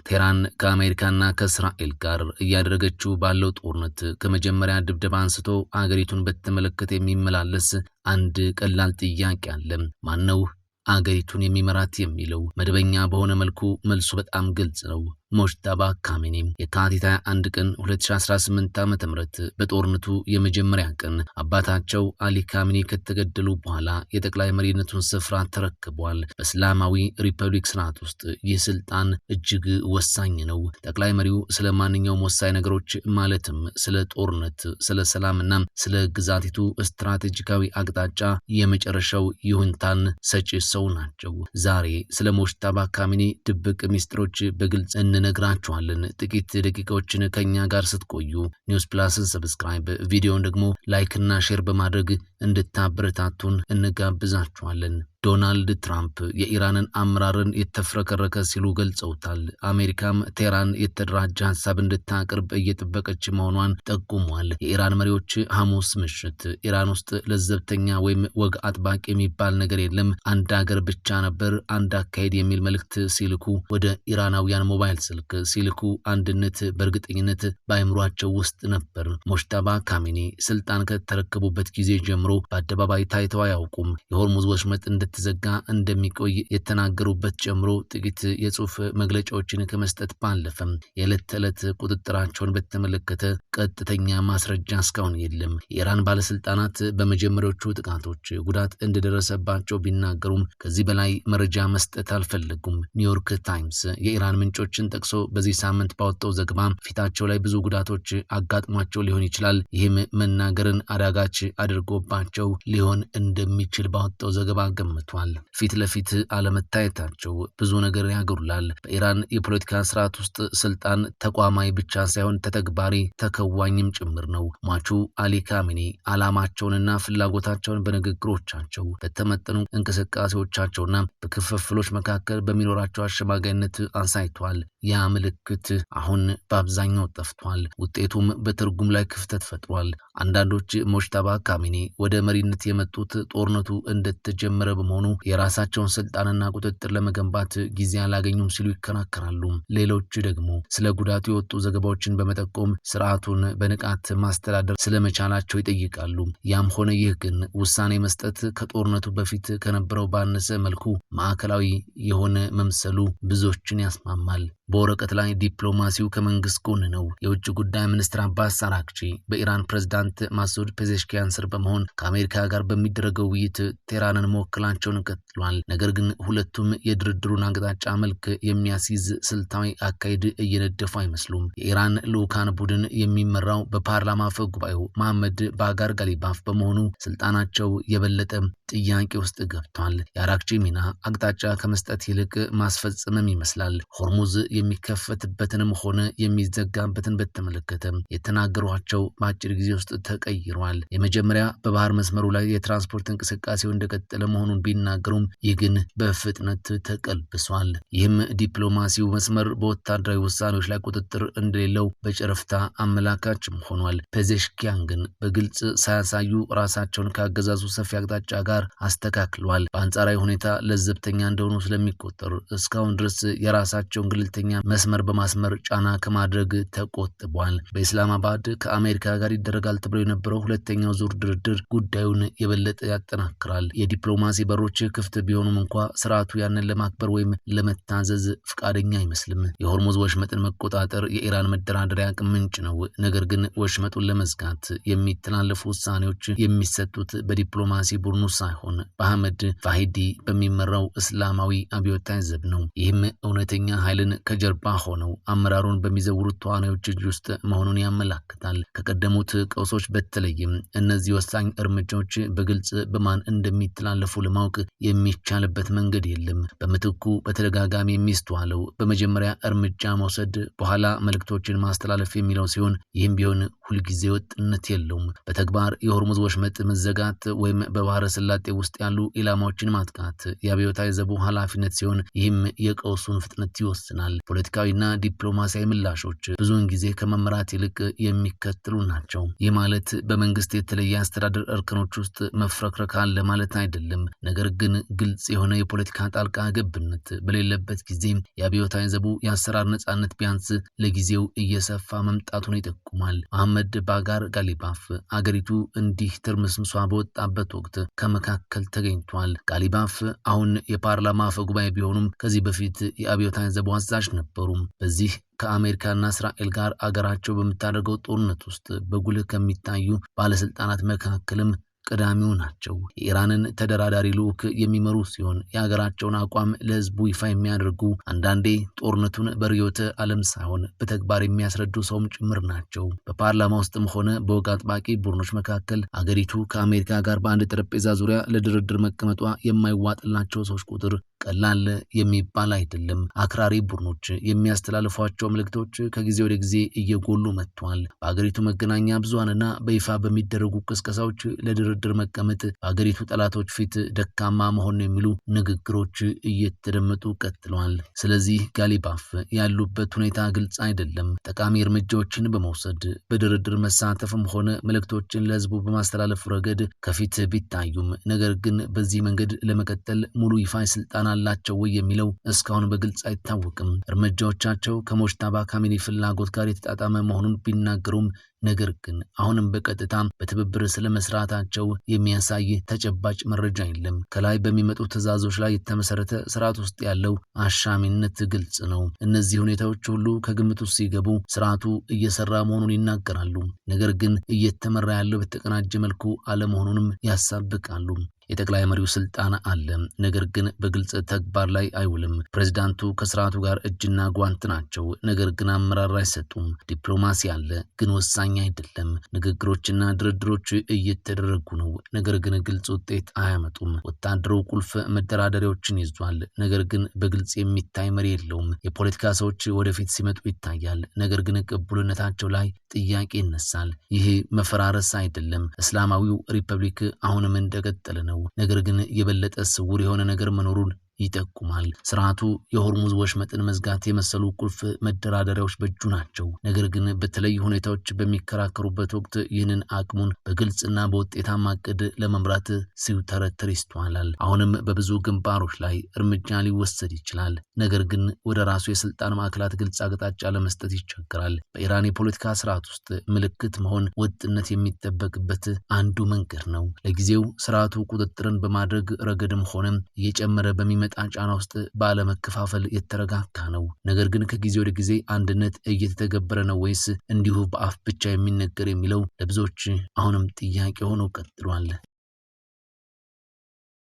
ቴህራን ከአሜሪካና ከእስራኤል ጋር እያደረገችው ባለው ጦርነት ከመጀመሪያ ድብደባ አንስቶ አገሪቱን በተመለከተ የሚመላለስ አንድ ቀላል ጥያቄ አለ። ማነው አገሪቱን የሚመራት የሚለው? መደበኛ በሆነ መልኩ መልሱ በጣም ግልጽ ነው። ሞጅታባ ካሜኒ። የካቲት 21 ቀን 2018 ዓ.ም በጦርነቱ የመጀመሪያ ቀን አባታቸው አሊ ካሜኒ ከተገደሉ በኋላ የጠቅላይ መሪነቱን ስፍራ ተረክቧል። በእስላማዊ ሪፐብሊክ ስርዓት ውስጥ ይህ ስልጣን እጅግ ወሳኝ ነው። ጠቅላይ መሪው ስለ ማንኛውም ወሳኝ ነገሮች ማለትም ስለ ጦርነት፣ ስለ ሰላምና ስለ ግዛቲቱ ስትራቴጂካዊ አቅጣጫ የመጨረሻው ይሁንታን ሰጪ ሰው ናቸው። ዛሬ ስለ ሞጅታባ ካሜኒ ድብቅ ሚስጥሮች በግልጽ እንነግራችኋለን። ጥቂት ደቂቃዎችን ከኛ ጋር ስትቆዩ ኒውስ ፕላስን subscribe፣ ቪዲዮን ደግሞ like ና share በማድረግ እንድታበረታቱን እንጋብዛችኋለን። ዶናልድ ትራምፕ የኢራንን አመራርን የተፍረከረከ ሲሉ ገልጸውታል። አሜሪካም ቴህራን የተደራጀ ሀሳብ እንድታቀርብ እየጠበቀች መሆኗን ጠቁሟል። የኢራን መሪዎች ሐሙስ ምሽት ኢራን ውስጥ ለዘብተኛ ወይም ወግ አጥባቂ የሚባል ነገር የለም፣ አንድ ሀገር ብቻ ነበር፣ አንድ አካሄድ የሚል መልእክት ሲልኩ ወደ ኢራናውያን ሞባይል ስልክ ሲልኩ አንድነት በእርግጠኝነት በአእምሯቸው ውስጥ ነበር። ሞጅታባ ካሜኒ ስልጣን ከተረከቡበት ጊዜ ጀምሮ በአደባባይ ታይተው አያውቁም። የሆርሙዝ ወሽመጥ እንደተዘጋ እንደሚቆይ የተናገሩበት ጨምሮ ጥቂት የጽሁፍ መግለጫዎችን ከመስጠት ባለፈም የዕለት ተዕለት ቁጥጥራቸውን በተመለከተ ቀጥተኛ ማስረጃ እስካሁን የለም። የኢራን ባለስልጣናት በመጀመሪያዎቹ ጥቃቶች ጉዳት እንደደረሰባቸው ቢናገሩም ከዚህ በላይ መረጃ መስጠት አልፈለጉም። ኒውዮርክ ታይምስ የኢራን ምንጮችን ጠቅሶ በዚህ ሳምንት ባወጣው ዘገባ ፊታቸው ላይ ብዙ ጉዳቶች አጋጥሟቸው ሊሆን ይችላል፣ ይህም መናገርን አዳጋች አድርጎባቸው ሊሆን እንደሚችል ባወጣው ዘገባ ገምቷል። ፊት ለፊት አለመታየታቸው ብዙ ነገር ያጎድላል። በኢራን የፖለቲካ ስርዓት ውስጥ ስልጣን ተቋማዊ ብቻ ሳይሆን ተተግባሪ ተከዋኝም ጭምር ነው። ሟቹ አሊ ካሜኒ ዓላማቸውንና ፍላጎታቸውን በንግግሮቻቸው፣ በተመጠኑ እንቅስቃሴዎቻቸውና በክፍፍሎች መካከል በሚኖራቸው አሸማጋይነት አሳይቷል። ያ ምልክት አሁን በአብዛኛው ጠፍቷል። ውጤቱም በትርጉም ላይ ክፍተት ፈጥሯል። አንዳንዶች ሞጅታባ ካሜኒ ወደ መሪነት የመጡት ጦርነቱ እንደተጀመረ በመሆኑ የራሳቸውን ስልጣንና ቁጥጥር ለመገንባት ጊዜ አላገኙም ሲሉ ይከራከራሉ። ሌሎች ደግሞ ስለ ጉዳቱ የወጡ ዘገባዎችን በመጠቆም ስርዓቱን በንቃት ማስተዳደር ስለመቻላቸው ይጠይቃሉ። ያም ሆነ ይህ ግን ውሳኔ መስጠት ከጦርነቱ በፊት ከነበረው ባነሰ መልኩ ማዕከላዊ የሆነ መምሰሉ ብዙዎችን ያስማማል። በወረቀት ላይ ዲፕሎማሲው ከመንግስት ጎን ነው። የውጭ ጉዳይ ሚኒስትር አባስ አራግቺ በኢራን ፕሬዝዳንት ማሱድ ፔዜሽኪያን ስር በመሆን ከአሜሪካ ጋር በሚደረገው ውይይት ቴህራንን መወከላቸውን ቀጥሏል። ነገር ግን ሁለቱም የድርድሩን አቅጣጫ መልክ የሚያስይዝ ስልታዊ አካሄድ እየነደፉ አይመስሉም። የኢራን ልዑካን ቡድን የሚመራው በፓርላማ አፈ ጉባኤው መሐመድ ባጋር ጋሊባፍ በመሆኑ ስልጣናቸው የበለጠ ጥያቄ ውስጥ ገብቷል። የአራግቺ ሚና አቅጣጫ ከመስጠት ይልቅ ማስፈጸምም ይመስላል። ሆርሙዝ የሚከፈትበትንም ሆነ የሚዘጋበትን በተመለከተ የተናገሯቸው በአጭር ጊዜ ውስጥ ተቀይሯል። የመጀመሪያ በባህር መስመሩ ላይ የትራንስፖርት እንቅስቃሴው እንደቀጠለ መሆኑን ቢናገሩም ይህ ግን በፍጥነት ተቀልብሷል። ይህም ዲፕሎማሲው መስመር በወታደራዊ ውሳኔዎች ላይ ቁጥጥር እንደሌለው በጨረፍታ አመላካችም ሆኗል። ፔዜሽኪያን ግን በግልጽ ሳያሳዩ ራሳቸውን ከአገዛዙ ሰፊ አቅጣጫ ጋር አስተካክለዋል። በአንጻራዊ ሁኔታ ለዘብተኛ እንደሆኑ ስለሚቆጠሩ እስካሁን ድረስ የራሳቸውን ገለልተኛ መስመር በማስመር ጫና ከማድረግ ተቆጥቧል። በኢስላማባድ ከአሜሪካ ጋር ይደረጋል ተብሎ የነበረው ሁለተኛው ዙር ድርድር ጉዳዩን የበለጠ ያጠናክራል። የዲፕሎማሲ በሮች ክፍት ቢሆኑም እንኳ ስርዓቱ ያንን ለማክበር ወይም ለመታዘዝ ፈቃደኛ አይመስልም። የሆርሙዝ ወሽመጥን መቆጣጠር የኢራን መደራደሪያ አቅም ምንጭ ነው። ነገር ግን ወሽመጡን ለመዝጋት የሚተላለፉ ውሳኔዎች የሚሰጡት በዲፕሎማሲ ቡድኑ ሳይሆን በአህመድ ቫሂዲ በሚመራው እስላማዊ አብዮታዊ ዘብ ነው። ይህም እውነተኛ ኃይልን ከጀርባ ሆነው አመራሩን በሚዘውሩት ተዋናዮች እጅ ውስጥ መሆኑን ያመላክታል። ከቀደሙት ቀውሶች በተለይም እነዚህ ወሳኝ እርምጃዎች በግልጽ በማን እንደሚተላለፉ ለማወቅ የሚቻልበት መንገድ የለም። በምትኩ በተደጋጋሚ የሚስተዋለው በመጀመሪያ እርምጃ መውሰድ በኋላ መልእክቶችን ማስተላለፍ የሚለው ሲሆን ይህም ቢሆን ሁልጊዜ ወጥነት የለውም። በተግባር የሆርሙዝ ወሽመጥ መዘጋት ወይም በባህረ ሰላጤ ውስጥ ያሉ ኢላማዎችን ማጥቃት የአብዮታዊ ዘቡ ኃላፊነት ሲሆን፣ ይህም የቀውሱን ፍጥነት ይወስናል። ፖለቲካዊና ዲፕሎማሲያዊ ምላሾች ብዙውን ጊዜ ከመመራት ይልቅ የሚከተሉ ናቸው። ይህ ማለት በመንግስት የተለየ አስተዳደር እርከኖች ውስጥ መፍረክረክ አለ ማለት አይደለም። ነገር ግን ግልጽ የሆነ የፖለቲካ ጣልቃ ገብነት በሌለበት ጊዜ የአብዮታዊ ዘቡ የአሰራር ነጻነት ቢያንስ ለጊዜው እየሰፋ መምጣቱን ይጠቁማል። መሐመድ ባጋር ጋሊባፍ አገሪቱ እንዲህ ትርምስምሷ በወጣበት ወቅት ከመካከል ተገኝቷል። ጋሊባፍ አሁን የፓርላማ አፈ ጉባኤ ቢሆኑም ከዚህ በፊት የአብዮታዊ ዘቡ አዛዥ ነበሩ። በዚህ ከአሜሪካና እስራኤል ጋር አገራቸው በምታደርገው ጦርነት ውስጥ በጉልህ ከሚታዩ ባለስልጣናት መካከልም ቀዳሚው ናቸው። የኢራንን ተደራዳሪ ልዑክ የሚመሩ ሲሆን የሀገራቸውን አቋም ለሕዝቡ ይፋ የሚያደርጉ፣ አንዳንዴ ጦርነቱን በርዕዮተ ዓለም ሳይሆን በተግባር የሚያስረዱ ሰውም ጭምር ናቸው። በፓርላማ ውስጥም ሆነ በወግ አጥባቂ ቡድኖች መካከል አገሪቱ ከአሜሪካ ጋር በአንድ ጠረጴዛ ዙሪያ ለድርድር መቀመጧ የማይዋጥላቸው ሰዎች ቁጥር ቀላል የሚባል አይደለም። አክራሪ ቡድኖች የሚያስተላልፏቸው መልእክቶች ከጊዜ ወደ ጊዜ እየጎሉ መጥተዋል። በአገሪቱ መገናኛ ብዙሃንና በይፋ በሚደረጉ ቅስቀሳዎች ለድርድር መቀመጥ በአገሪቱ ጠላቶች ፊት ደካማ መሆን ነው የሚሉ ንግግሮች እየተደመጡ ቀጥለዋል። ስለዚህ ጋሊባፍ ያሉበት ሁኔታ ግልጽ አይደለም። ጠቃሚ እርምጃዎችን በመውሰድ በድርድር መሳተፍም ሆነ መልእክቶችን ለሕዝቡ በማስተላለፍ ረገድ ከፊት ቢታዩም፣ ነገር ግን በዚህ መንገድ ለመቀጠል ሙሉ ይፋ ስልጣን አላቸው ወይ የሚለው እስካሁን በግልጽ አይታወቅም። እርምጃዎቻቸው ከሞጅታባ ካሜኒ ፍላጎት ጋር የተጣጣመ መሆኑን ቢናገሩም፣ ነገር ግን አሁንም በቀጥታ በትብብር ስለመስራታቸው የሚያሳይ ተጨባጭ መረጃ የለም። ከላይ በሚመጡ ትዕዛዞች ላይ የተመሰረተ ስርዓት ውስጥ ያለው አሻሚነት ግልጽ ነው። እነዚህ ሁኔታዎች ሁሉ ከግምት ውስጥ ሲገቡ ስርዓቱ እየሰራ መሆኑን ይናገራሉ። ነገር ግን እየተመራ ያለው በተቀናጀ መልኩ አለመሆኑንም ያሳብቃሉ። የጠቅላይ መሪው ስልጣን አለ፣ ነገር ግን በግልጽ ተግባር ላይ አይውልም። ፕሬዚዳንቱ ከስርዓቱ ጋር እጅና ጓንት ናቸው፣ ነገር ግን አመራር አይሰጡም። ዲፕሎማሲ አለ፣ ግን ወሳኝ አይደለም። ንግግሮችና ድርድሮች እየተደረጉ ነው፣ ነገር ግን ግልጽ ውጤት አያመጡም። ወታደሩ ቁልፍ መደራደሪያዎችን ይዟል፣ ነገር ግን በግልጽ የሚታይ መሪ የለውም። የፖለቲካ ሰዎች ወደፊት ሲመጡ ይታያል፣ ነገር ግን ቅቡልነታቸው ላይ ጥያቄ ይነሳል። ይህ መፈራረስ አይደለም። እስላማዊው ሪፐብሊክ አሁንም እንደቀጠለ ነው። ነገር ግን የበለጠ ስውር የሆነ ነገር መኖሩን ይጠቁማል። ስርዓቱ የሆርሙዝ ወሽመጥን መዝጋት የመሰሉ ቁልፍ መደራደሪያዎች በእጁ ናቸው። ነገር ግን በተለዩ ሁኔታዎች በሚከራከሩበት ወቅት ይህንን አቅሙን በግልጽና በውጤታማ እቅድ ለመምራት ሲውተረተር ይስተዋላል። አሁንም በብዙ ግንባሮች ላይ እርምጃ ሊወሰድ ይችላል። ነገር ግን ወደ ራሱ የስልጣን ማዕከላት ግልጽ አቅጣጫ ለመስጠት ይቸግራል። በኢራን የፖለቲካ ስርዓት ውስጥ ምልክት መሆን ወጥነት የሚጠበቅበት አንዱ መንገድ ነው። ለጊዜው ስርዓቱ ቁጥጥርን በማድረግ ረገድም ሆነ እየጨመረ በሚመጣ ጫና ውስጥ ባለመከፋፈል የተረጋጋ ነው። ነገር ግን ከጊዜ ወደ ጊዜ አንድነት እየተተገበረ ነው ወይስ እንዲሁ በአፍ ብቻ የሚነገር የሚለው ለብዙዎች አሁንም ጥያቄ ሆኖ ቀጥሏል።